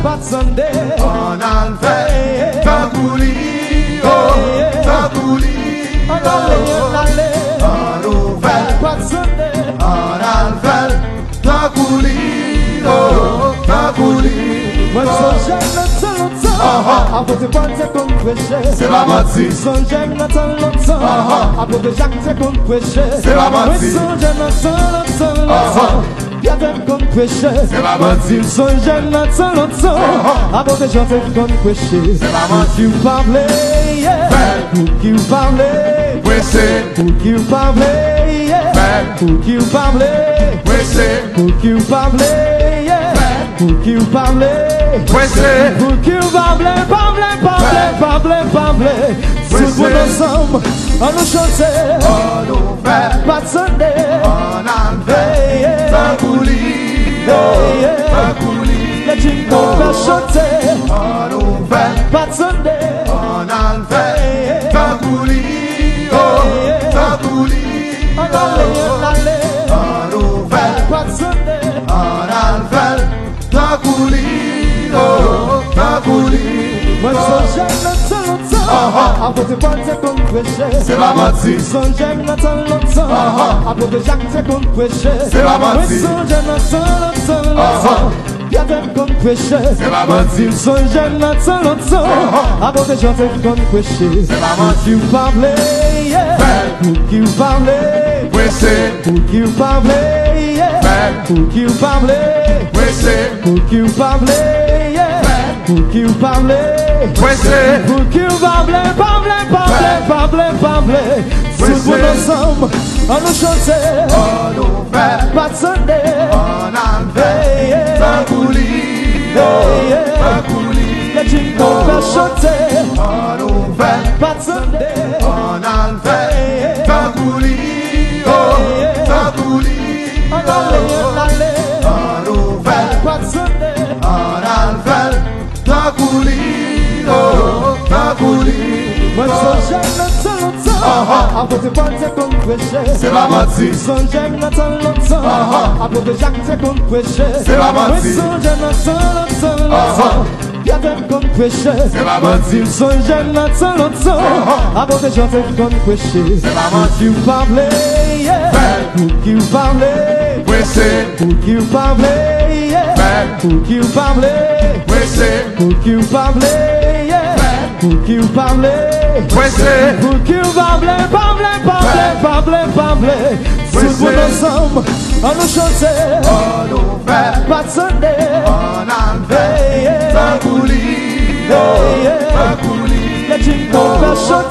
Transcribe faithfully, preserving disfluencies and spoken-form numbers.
Pa tande. Ann al fè tankou li, oh, tankou li, oh. Ann ale, ann ale. Ann ouvè. Pa tande. Ann al fè tankou li, oh, tankou li, oh. Mwen sonje nan tan lontan, apot Pòl te konn preche. Se pa manti. Sonje nan tan lontan, apot Jak te konn preche. Se pa manti. Mwen sonje nan tan lontan, lontan. Pyè te konn preche. Se pa manti. M sonje nan tan lontan, apot Jan te konn preche. Se pa manti. Pouki w pa vle, yeah. Fè. Pouki w pa vle preche. Pouki w pa vle, yeah. Fè. Pouki w pa vle preche. Pouki w pa vle, yeah. Fè. Pouki w pa vle preche. Pouki w pa vle, pa vle, pa vle, pa vle, pa vle. Tout moun ansanm, ann nou chante. Ann ouvè. Pa tande. Ann al fè tankou li, oh, tankou li, oh. Lè Jingle Bell chante. Ann ouvè. Pa tande. Ann al fè tankou li, oh, tankou li, oh. Ann ale, ann ale. Ann ouvè. Pa tande. Ann al fè tankou li, oh, tankou li, oh. Mwen sonje nan tan lontan, apot Pòl te konn preche. Se pa manti. Sonje nan tan lontan, apot Jak te konn preche. Se pa manti. Mwen sonje nan tan lontan, lontan, Pyè te konn preche. Se pa manti. M sonje nan tan lontan, apot Jan te konn preche. Se pa manti. Pouki w pa vle, yeah. Fè. Pouki w pa vle preche. Pouki w pa vle, yeah. Fè. Pouki w pa vle preche. Pouki w pa vle, yeah. Fè. Pouki w pa vle preche. Pouki w pa vle, pa vle, pa vle, pa vle, pa vle. Tout moun ansanm, ann nou chante. Ann ouvè. Pa tande. Ann al fè tankou li, oh, tankou li, oh. Lè Jingle Bell chante. Ann ouvè. Pa tande. Ann al fè tankou li, oh, tankou li, oh. Ann ale, ann ale. Ann ouvè. Pa tande. Ann al fè tankou li, oh, tankou li, oh. Mwen sonje nan tan lontan, apot Pòl te konn preche. Se pa manti. Sonje nan tan lontan, apot Jak te konn preche. Se pa manti. Mwen sonje nan tan lontan, lontan, Pyè te konn preche. Se pa manti. M sonje nan tan lontan, apot Jan te konn preche. Se pa manti. Pouki w pa vle, yeah. Fè. Pouki w pa vle preche. Pouki w pa vle, yeah. Fè. Pouki w pa vle preche. Pouki w pa vle, yeah. Fè. Pouki w pa vle preche. Pouki w pa vle, pa vle, pa vle, pa vle, pa vle. Tout moun ansanm, ann nou chante. Ann ouvè. Pa tande. Ann al fè tankou li, oh, tankou li, oh. Lè Jingle Bell chante.